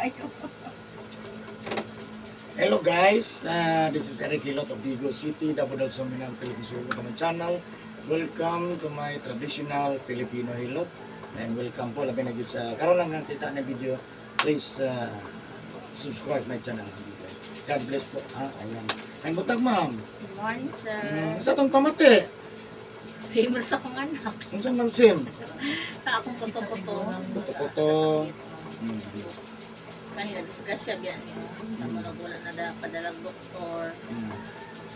Kayo. Hello guys, this is Eric Hilot of Vigo City, Davao del Sur, Mindanao, Philippines. Welcome to my channel. Welcome to my traditional Filipino Hilot. And welcome po, labi na gyud sa karon lang kita na video. Please subscribe my channel, guys. God bless po. Ha, ayan. Ay butag, ma'am. Good morning, sir. Sa tong pamati. Famous akong anak. Unsa man sim? Sa akong kuto-kuto. Kuto-kuto. Kanina, disgrasya biyan niyo. Tamo na wala na da, padalag doktor.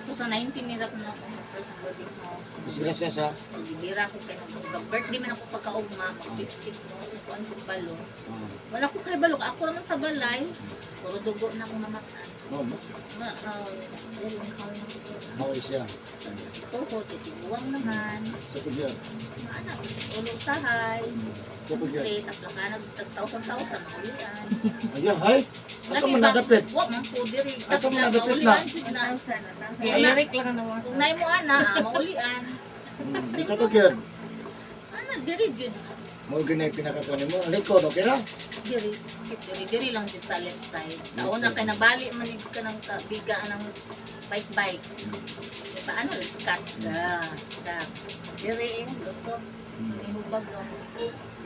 To sa 19 nila ko na ako sa first boarding house. Sila siya sa Pagbibira ko kay nag birthday man ako pagkaugma, mag 50 ko, kuan ko balo. Wala ko kay balo, ako naman sa balay. Puro dugo na akong namatan. No, no. Ma, Mao siya. Tuhod, titiguang naman. Sa pagyan. Maana, ulo sahay. Sa pagyan. Okay, taplaka nag tag thousand thousand maulian. Ay, hay. Asa man nadapit? Wa man po diri. Asa man nadapit na? 1,000, 1,000. Ay, Eric lang naman. Kung nay mo ana, maulian. Sa pagyan. Ana diri jud. Mo ginay pinakakuan mo. Likod, okay ra? Diri, sakit diri diri lang jud sa left side. Sa una kay nabali man nid ka ng biga ng bike bike. Di ba ano cuts sa da. Diri eh, lusot. Hubag no.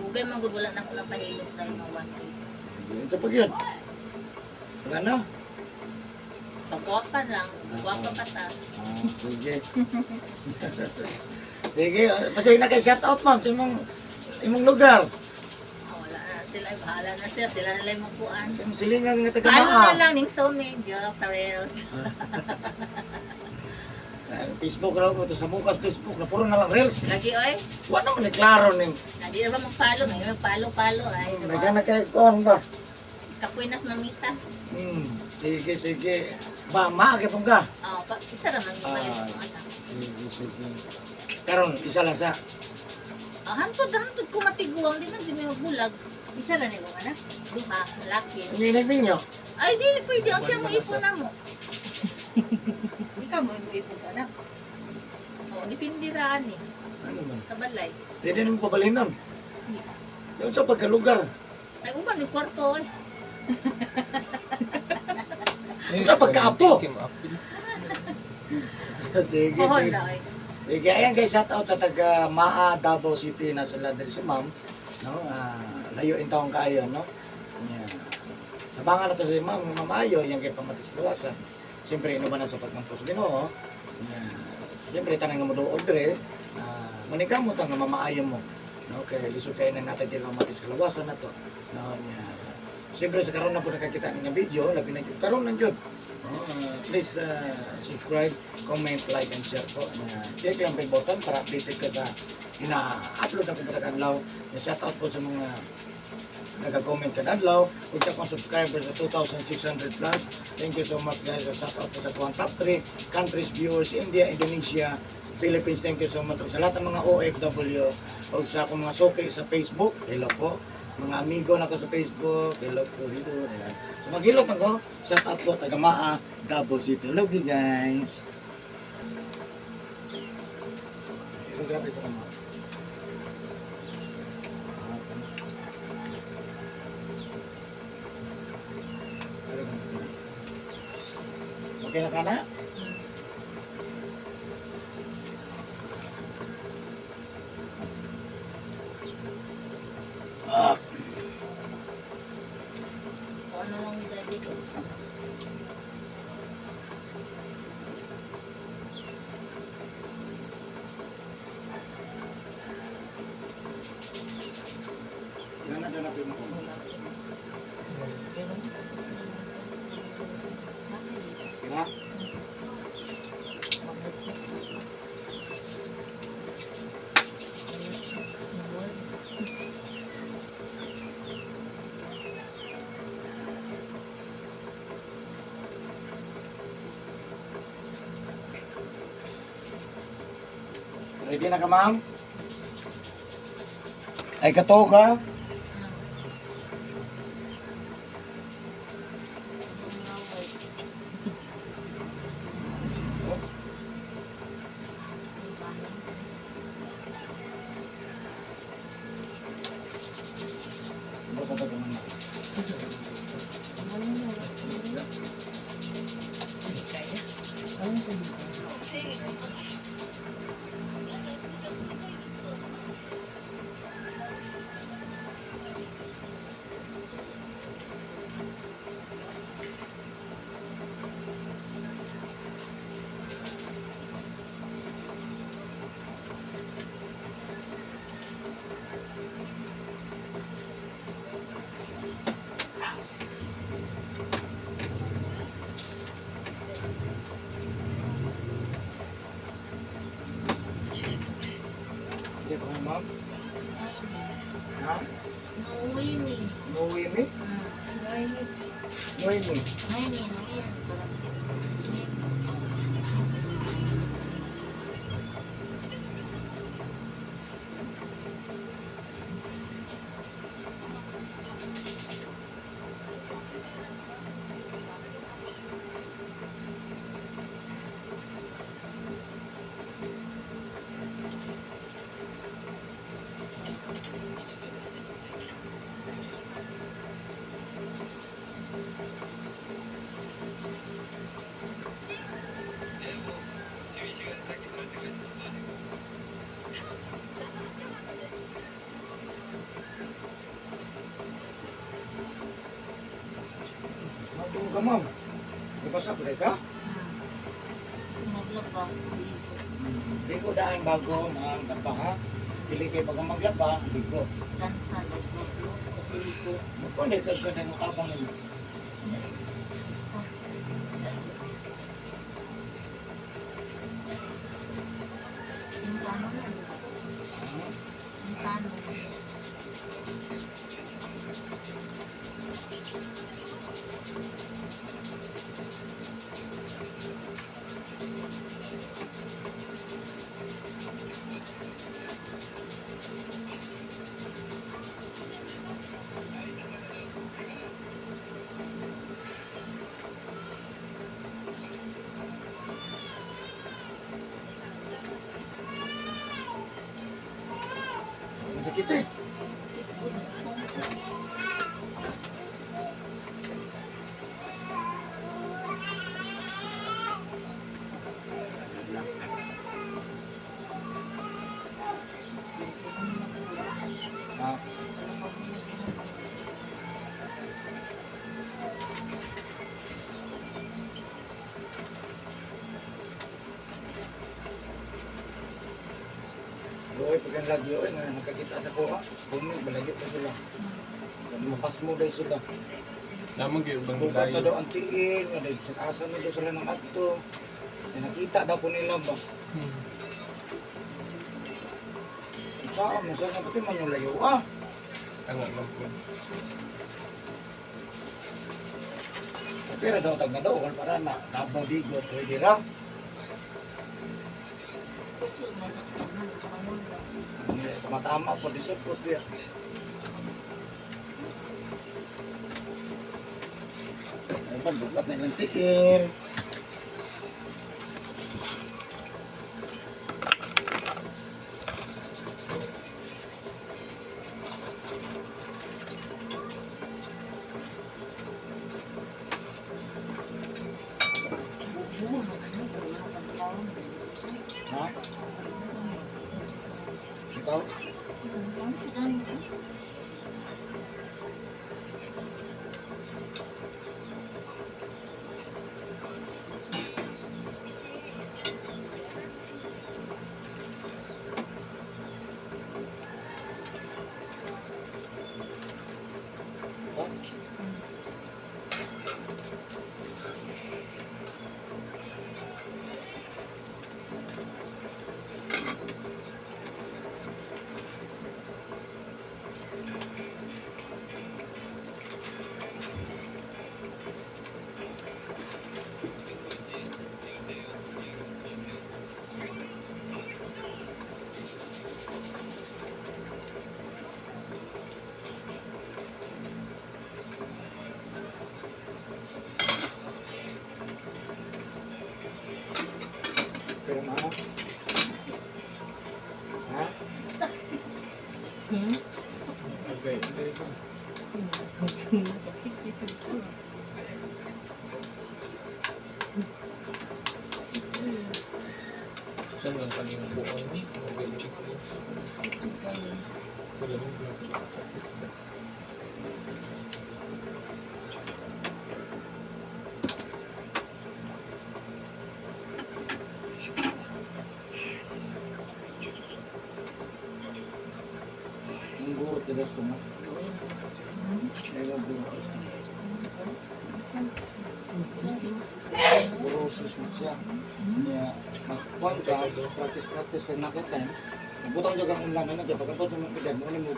Ugay man gud wala na ako napahilot tayo mga 1 week. Sa pagyan. Wala na. Pagwapa lang, gwapa pa ta. Ah, sige. Sige, basta na kay shout out, ma'am, sa imong lugar. Ah, wala na sila, ay, bahala na sila, sila na lang mapuan. Sa imong silingan nga taga Paano na Maa. lang ning so may joke sa reels. Ah, Facebook raw mo to sa bukas Facebook na puro na lang reels. Lagi oy, Wa naman ni klaro ning. na di na ba mag-follow, may mag-follow-follow ay, di ba? Nagana kay kuan ba? Kapoy nas mamita. Sige, sige. Ba, maagi pong ka. Oh, pa, isa ra man malis Ah. ko anak. Sige, sige. Karon isa lang sa Ah, hantod hantod ko matiguang di man di may mabulag. Isa ra ni mong anak. Duha, laki. Ang minyo. Ay dili pwede ang siya mo ipon na mo. Ikaw mo ipon sa anak. Oh, depende ra ani Ano man? sa balay. Dili nimo pabalinon. Yung sa pagkalugar. Ay uban ni kwarto oy. Sa pagkaapo. Sige, Pohon sige. ra oy. Sige, ayan guys, shout out sa taga Maa, Davao City na sila diri si ma'am. No, layo in taong kaayo, no. Yeah. Tabangan na to si ma'am, ma'am ayo, yang kay pamatis luwasa. Siyempre inuman na sa pagkampo sa Ginoo. Yeah. Siyempre tanan nga mo duol dire, manikamo ta nga mamaayo mo. No, kay lisod kay na natin diri pamatis kalawasan na to. No, yeah. Siyempre sa karon na po nakakita ninyo video, labi na jud karon lang jud. No, please subscribe, comment, like, and share po. Click lang bell button para updated ka sa ina-upload na kong adlaw. Shout out po sa mga nag-comment kada adlaw ug sa akong subscribers sa 2,600 plus. Thank you so much, guys. Shout out po sa tuwang top 3 countries viewers, India, Indonesia, Philippines. Thank you so much. Ug sa lahat ng mga OFW ug sa akong mga suki sa Facebook. Hello po. Mga amigo na ko sa Facebook. Hello po. Hello. Ayan. So maghilot ako. Shout out po taga Maa, Davao City. Love you guys. Pero grabe sa kama. Okay na ka na? Ah, Kung ano lang dali ko. Yan na doon natin makuha. Sira? Ready na ka, ma'am? Ay, kato ka? Basta ito naman. Noemi. Ngayon, ngayon. Matulog ka, ma'am. Nabasa pa ka? Maglaba ba? Ligo daan bago maglaba ha. Dili kay pag maglaba, ligo. Kanta, ligo. Magkundi ka ka ng tabang nimo. Yung tano na. Yung tano. Ang sakit eh. Ah, Luoy pag ang lagyo eh, nga nakakita sa kuha. Bumi, balagyo pa sila. Mapasmo dahil sila. Namang gyud bang Bukat na layo. daw ang tiil, nga dahil sa asa na daw sila ng adto. Nga nakita daw ko nila ba. Saan mo, saan na pati man yung layo ah. Ang lang po. Pero daw tag na daw, para na, Davao Digos, pwede ra. Hindi, tumatama po, disipot ya. Ay ba, bukat na ilang tiil. Ha? Ikaw? Ikaw? Pero ano? Ha? Okay. Hindi ko. Saan lang kaning buon? Okay, dito ko. Wala mo sakit. Ang gurot na gusto mo? Ay, ang gurot. Burosis na siya. Kaya, magkuhan ka, practice-practice ka nakita. Butang dyan kang unlaman na dyan. Pagkapot sa mga kaya, muna mo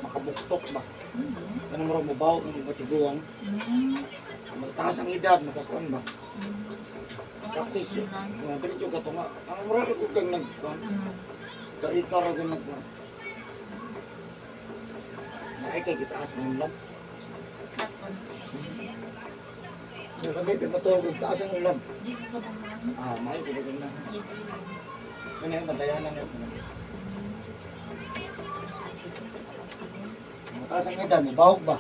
Makabuktok ba? Kanang murag mobaw ng batiguang. Magtaas ang edad, makakuan ba? Practice yun. Mga diretso ka tunga. Ang murag ko kang nagkuan. Kaika ra kang nagkuan. Naay kay gitaas ng ulan. Yung kami, pimatuog, taas ang ulan. Ah, may ko na. Ano yung batayanan yun? Mataas ang edad, mabawag ba?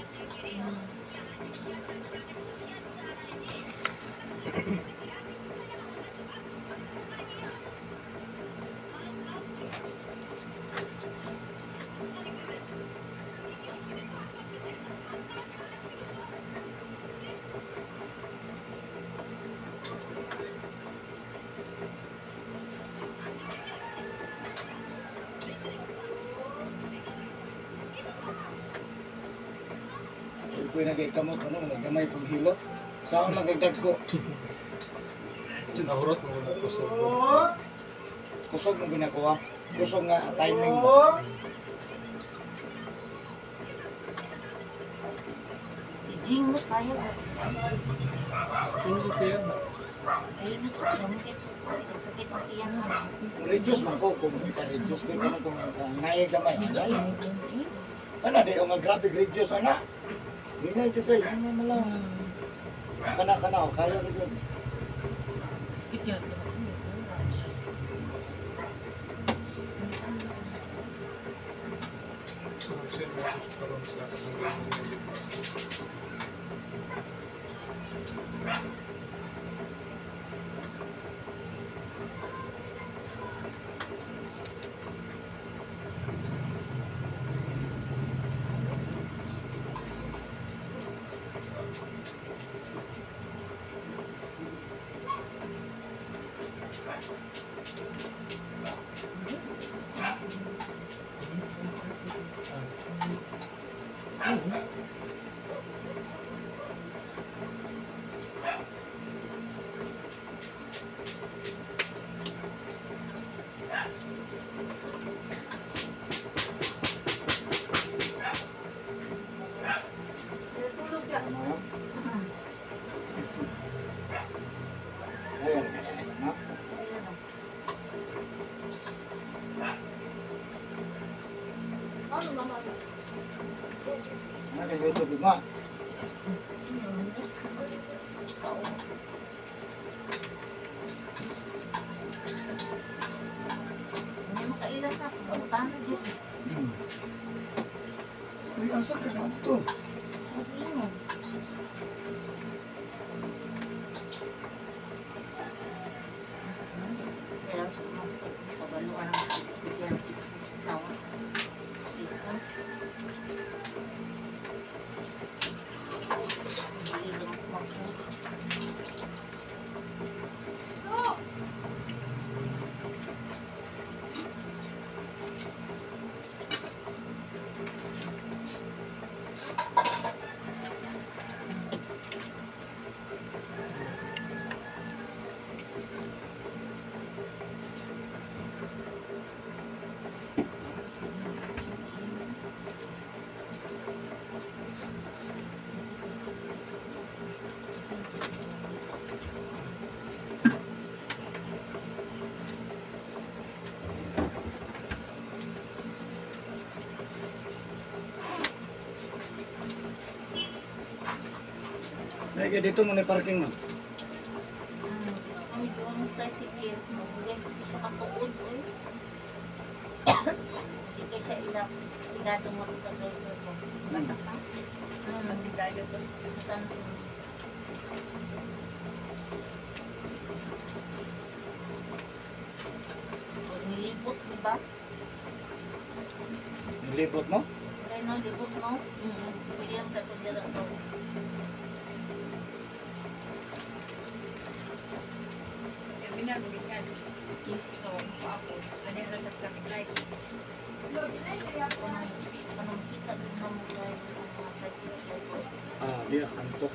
Kung nagkikamot, ano, naggamay pag hilot. Saan nagagdag ko? Nahurot mo na kusog ko. Kusog mo ginakuha. Kusog nga timing ba? Si Jing mo kaya ba? Sino siya? Ay, ito, sakit. Sakit ang tiyan mo. Reduce man ko, kung reduce ko, kung kung naay gamay. Ana, Ana, di nga grabe reduce, ana. Hindi na ito kayo, ano na lang. Kana, kana, oh, kaya rin yun. Sakit yun. Mag-send message karon sa akong ganyan. Ano? Ayan, no? Ano kayo ito, ma? Hindi mo kailan na. Paano dyan? Uy, asa ka na ito? Ano? Pero sa mga kabaluan ng bigyan tawa. Dito. Hindi lang mag- Ay, kaya dito mo na parking mo. Kami doon ang tricycle. Magbigay ko siya katuod. Oy. Hindi kayo siya ilap. Ilado mo sa driver ko. Bata pa. Kasi tayo to. Pag nilibot, di ba? Nilipot mo? Kaya no, libot mo. Pwede ang katudira ko. Terminal, ganyan. So, ako. Ano yung sa traffic light? Anong kita doon na mo tayo ng mga tricycle ko. Ah, di, kanto.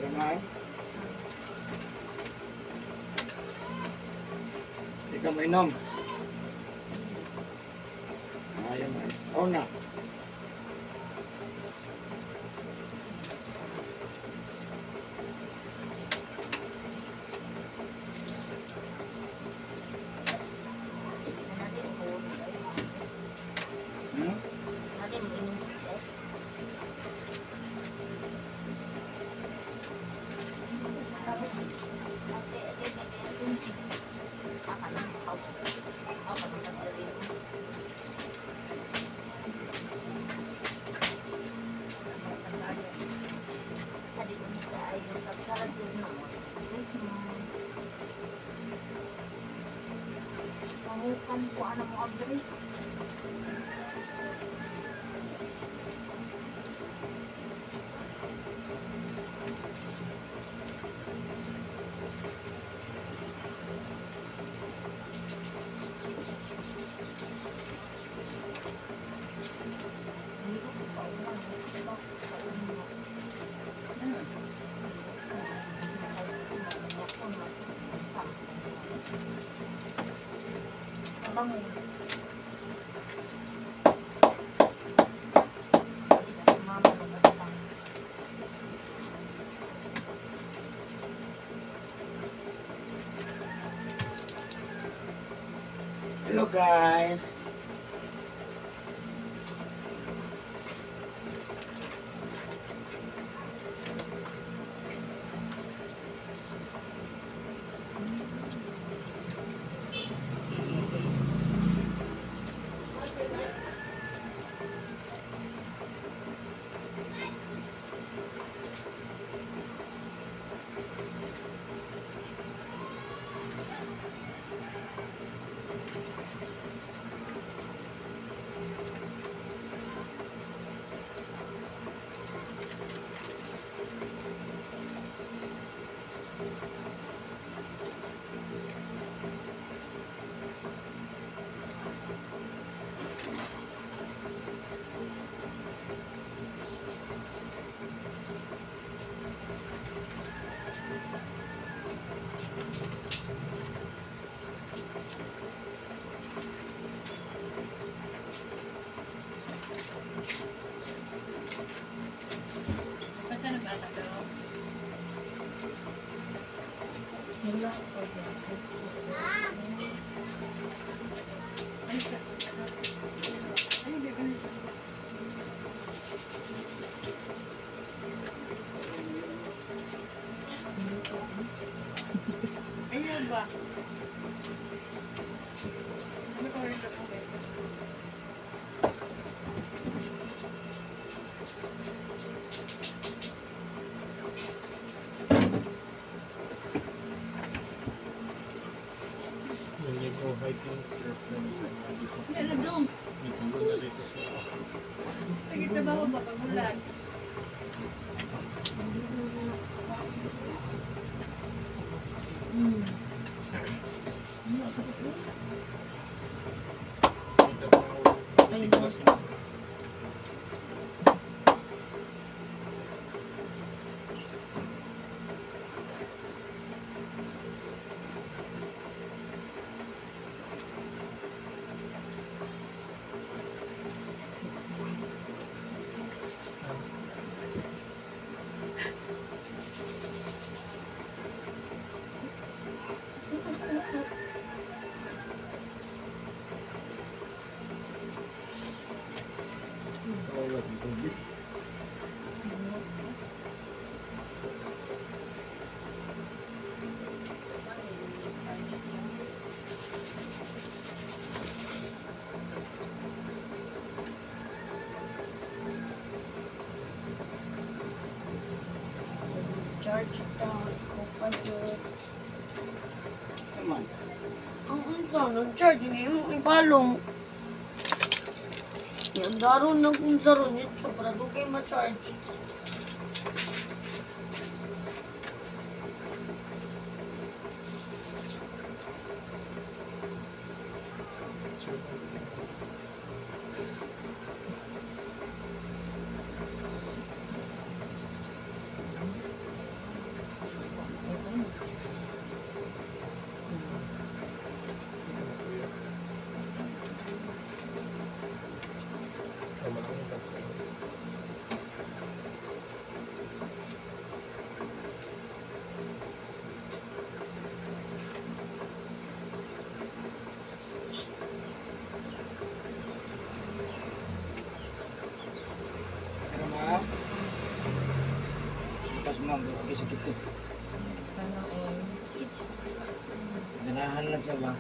Pero na. Ikaw mo inom. Ayaw mo. Oo na. Hmm? Natin mo inom eh. Tapos, ate, ate, ate, ate. Aka na, ako. Ako, pagkakagaling. Masayo. Sabi ko nito ay yung sagsarag yun na mo. Mismo. Mahukam ko ano mo abri. Hindi ko pa ulan. Pa ulan. Ano? Bango. Hello guys. Basta nag-ata pero. Ay, ay, di ba? Ayun ba? Ano ko rin sa tubig? When you go hiking, your friends and Hindi, alam dong. You can go na dito sa Sige, trabaho ba pagulan? Tiglas na. Wala ng tubig. Charge down ko pa jud. Come on. Ang unsa nag-charge ni mo ipalong. Yan daron na kung daron ito para dugay ma-charge. ma'am, okay sa kiti. Sana all. Ganahan lang siya ba?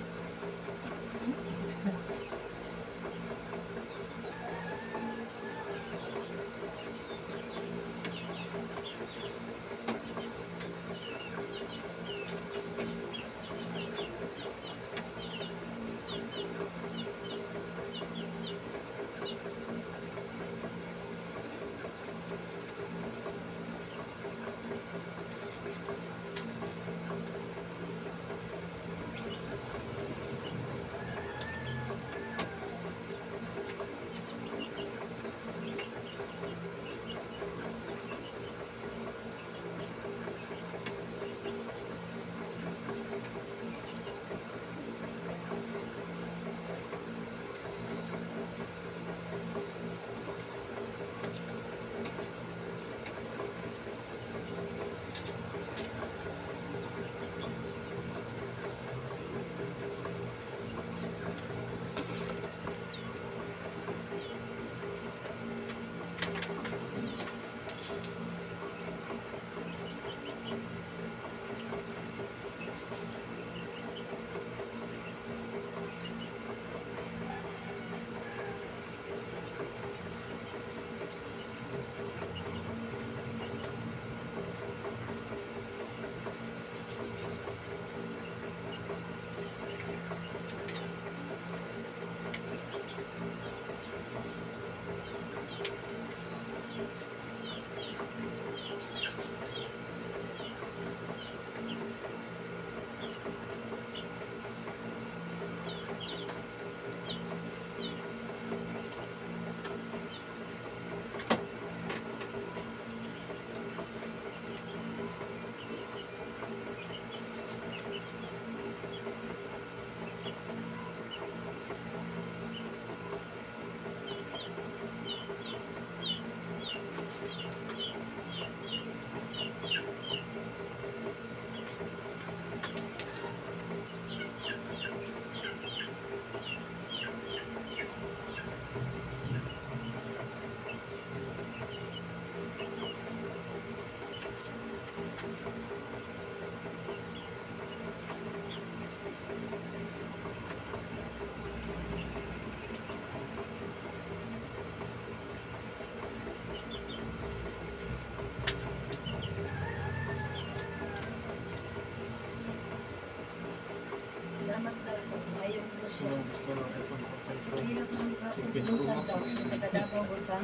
Salamat daw po. Ayaw ko siya. Gusto gusto ng iPhone 14 Pro. Ilok ng 15 Pro kapit Max. daw. Taga-Davao ko ka.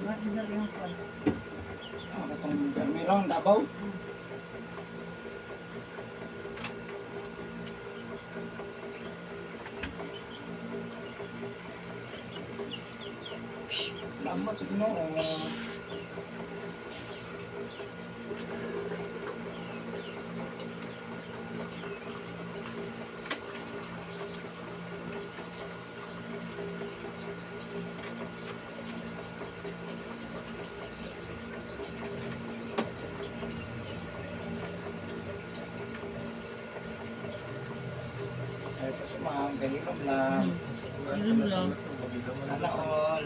Mga yung kwan. Ah, katong Merong Davao. Salamat sa Ginoo. Ay, pa si ma'am, gahilom lang. Yun lang. Sana all.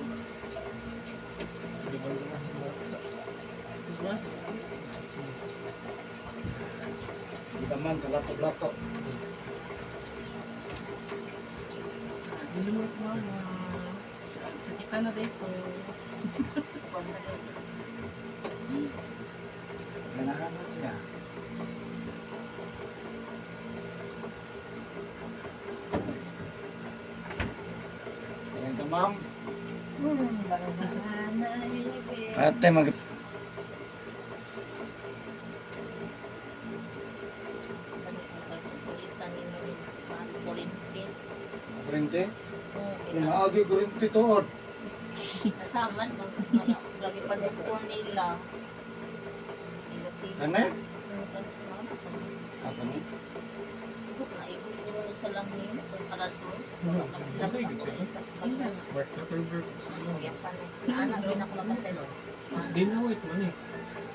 Di ba man sa lato-lato. Ilumot mama. Sakita na dito. Ganahan na siya. Ayan ka, ma'am. Ate, mag... Kurinte. Kurinte? Oo, Naagi kurinte tuod. Kasama, lagi pa doktor nila. Kane? Ako ni? Sa langin, para doon. Mark Zuckerberg. Sa ano? Anak, pinakulabas. It's Dana White man eh.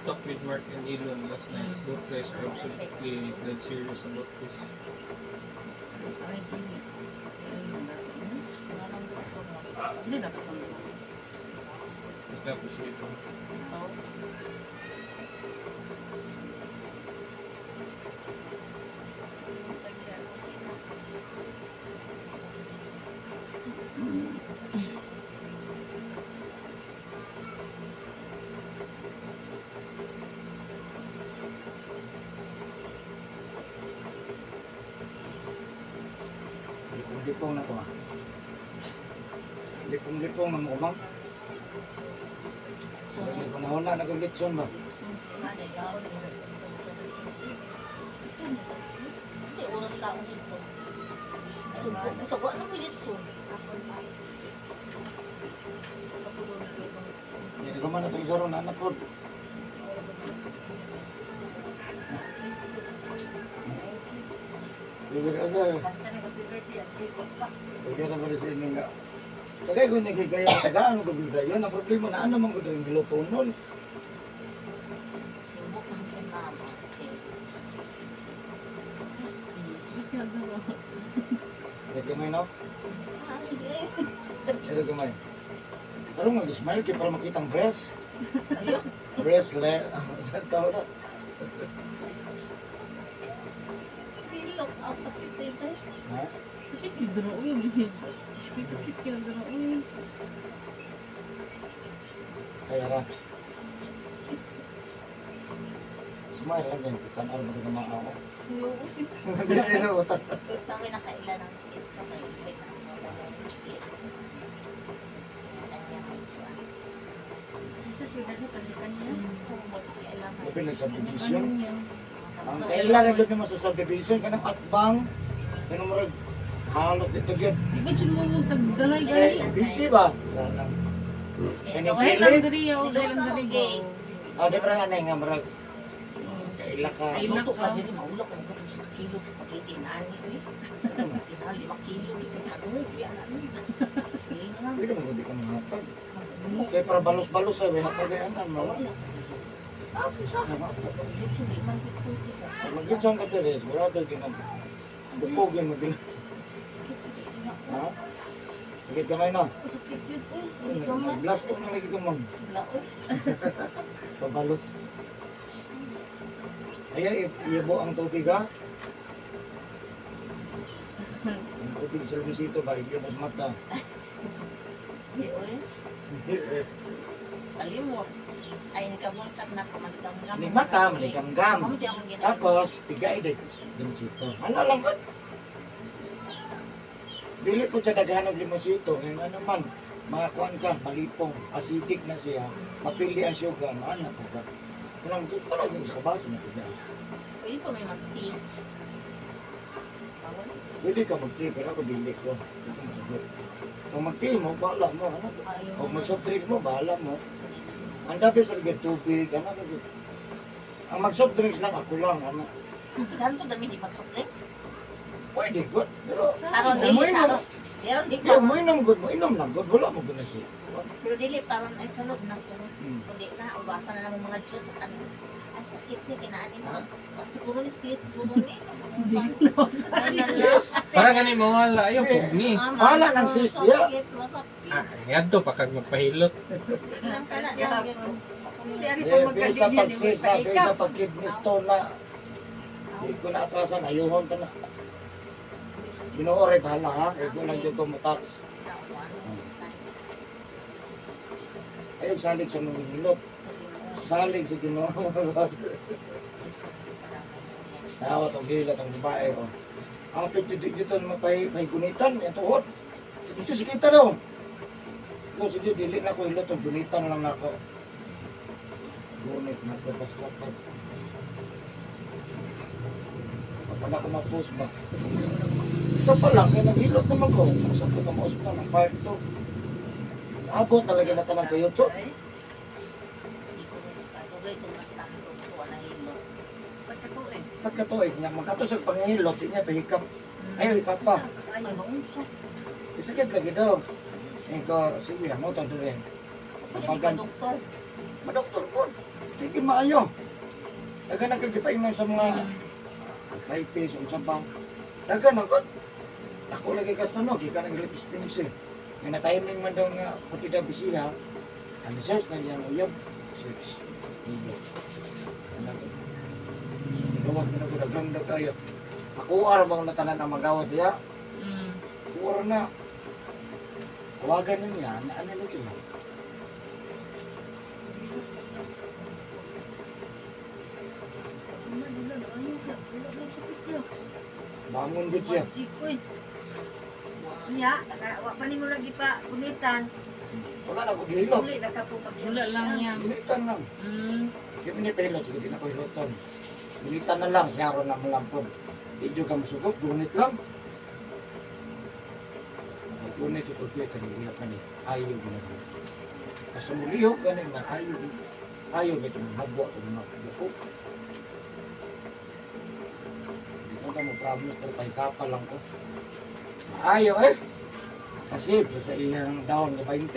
Talked with Mark and Elon last night. Both guys are absolutely dead serious about this. Ay, dili. Hindi na kasama. Tapos ito. Oh. Lipong-lipong na ko ah. Lipong-lipong na mo kumang. So, Panahon na nagulitson ba? hindi oras ka dito. Sugo, sugo na mo dito. Hindi ko man itong isaro na anak ko. Bigyan na ba sa inyo nga? Tagay ko nagigaya, tagaan ko bigayon. Ang problema na ano man ko yung hilutonon. Himok man si mama. Okay. Kaya kamay no? Ah, sige. Pero kamay. Tarong mag-smile kay para makita ang breast. Breast le. Saan tao na? Hilok ang sakit dito. Ha? Sakit yung dara uy. Sakit yung dara uy. Kaya ra. Smile lang din. Tanaw mo ito mga ako. Hindi na utak. Kami nakailan ng sakit ko kay wait na ako. Sa syudad na pagkitan niya. Labi nag-subdivision. Ang kailan na gyud nimo sa subdivision kanang atbang kanang murag halos dito gyud. Di ba dyan mo mong tagdalay Eh, gani? busy ba? Wala lang. Kanang Dahil lang kilid. diri oh, dahil lang diri ba? Ah, di ba nga nga murag kaila ka. Kaila. Luto ka diri maulak ang gutom sa kilo sa spaghetti na ani eh. Tinal 5 kilo di ka ano di ana ni. Sige na lang. Hindi ka magudi ka mahatag. Kaya para balos-balos ay hatag ay anan mo. Tapos sa hatag. Dito di man gud pwede ka. Pag mag-gitsan ka diri, sigurado gyud ang bukog yun magin. Ha? Sakit kamay no? Sakit yun eh. Hindi ka man. Blast ko na lagi ko ma'am. Wala oy. Kabalos. Ay, ibo ang tubig ha. Ang tubig sa lumisito ba, ibo sa mata. Di oy. Kalimot. Ay nikamuntak na ko magdamgam. Ni mata, maligam-gam. Amo di akong ginagawa. Tapos, pigay din limosito. Ano lang ko? Dili po siya daghan og limosito. Ngayon ano man, makakuan ka, malipong, acidic na siya, mapili ang sugar, ano po ba? Kung parang yung sa kabaso na piga. Pwede pa may mag-tea. Bawal. Pwede ka mag-tea, pero ako dili ko. Hindi ko masagot. Kung mag-tea mo, bahala mo. Ano? Ayaw. Kung mag-soft drink mo, bahala mo. Ang dapat sa ligid tubig, ano ano. Ang mag-soft drinks lang, ako lang. Ano. Dahil ko dami di mag-soft drinks. Pwede, good. Pero, Aron dili Uminom. sa aron. Pero di Di, pa. uminom good mo, inom lang good. Wala mo guna siya. Pero dili parang ay sunod na ko. Kundi na ubasan na lang ang mga juice at ano. Ang sakit ni kinaani mo. Siguro ni sis, siguro ni. Sis, Parang gani mo nga la, ayaw, pugni. Wala ng sis diya. Ah, ngadto pa kag magpahilot. Hindi, ari eh, pa bisa magkadin pag sis na, bisa pag kidney stone na. Di ko na atrasan, ayuhon ka na. Ginoo ray bahala ha, ego lang dyan ko mo touch. Ayaw salig sa mga hilot. Salig sa Ginoo. Tawa tong hilot ang babae ko. Ang picture dito mapay pahigunitan, ito hot. Ito sige daw. Ko sige dili na ko hilot ang gunitan lang nako. Gunit na ko paslapad. Kapag ako ma-post ba? Isa pa lang, kaya naghilot naman ko. Sa ko na pa ng part 2. Abot talaga na tanan sa YouTube. Pagkatuig. Pagkatuig niya, magkato sa pangihilot, di niya pahikap. Ayaw, hikap pa. Isakit lagi daw. Eh ko, sige, ano to rin. Doktor. Madoktor po. Sige, maayo. Daga nagkagipainom sa mga arthritis, unsa pa. Daga na ko. Ako lagi kas no, gikan ang Philippines eh. Nga na timing man daw nga puti daw bisiha. Ano search na niyang uyab? Search. Niyo. Ano to? Sus, gawas mo na ko ganda kayo. Ako ara bang natanan ang magawas diya? Kuwara na. Tawagan na niya, ano na sila? Wala, wala, ayaw ka. Wala lang sakit ka. Bangon gud siya. Magic, uy. Nya, wa pa nimo lagi pa punitan. Wala na ko gihilot. Uli na ka po mag Wala lang niya. Gunitan lang. Di mo ni pahilot, sige di na ko hiloton. Gunitan na lang, siya ron na malampod. Di jud ka musugot, gunit lang. Gunit ito, kaya kanina ka ni, ayaw na. Kasi mulihok ganin na ayaw. Ayaw ito mga habwa ito mga buko. Hindi ko mo problems pero pahikapa lang ko. Ayaw eh. Kasi sa iyang down ni 20.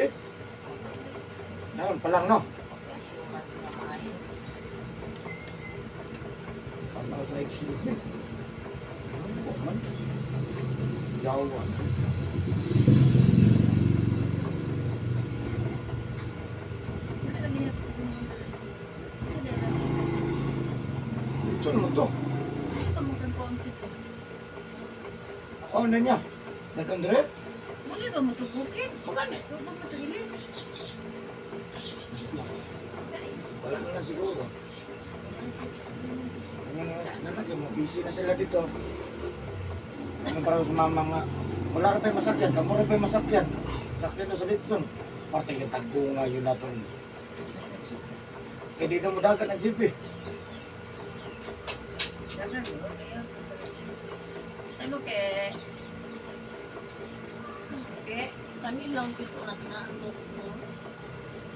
Down pa lang no. Assurance na maayo. Panaw sa exhibit eh. Ano man? Yawa. Wala lang niya sa mga. Wala na sa Litson mo to. Wala pa mo kan paon sila. Ako na niya. Nag-andre? Muli ba mo to bukid? Pagani. Wala ba mo to ilis? Wala na lang siguro. Ano na, ano na, yung mga busy na sila dito. Ano para sa mama nga, wala rin pa yung masakyan, kamo rin pa yung masakyan. Sakyan to sa Litson. Parte yung taggo nga yun na itong. Eh, di na mo dagat na jeep eh. Dagan, okay. Ay mo ke. Okay. Kani lang pito na ginaandok ko.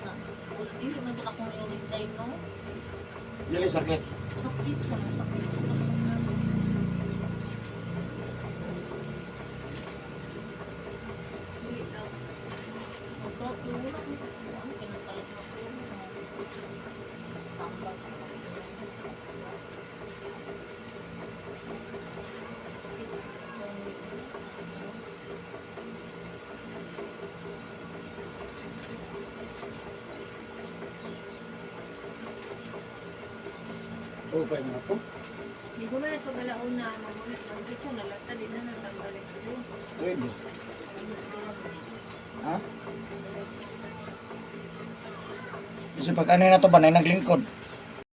Na, wala dili man ka kung uric day no. Dili sakit. Sakit siya, sakit ko na. Uli daw. Magka, wala ko ang kinapalit na ko. Sa tambak. Oo, pa yung mga po. Di ko man ito galauna, mamulit mag siya nalata di na natanggalin ko. Pwede. Ano siguro? Ha? Kasi pag ano na to ba, na naglingkod.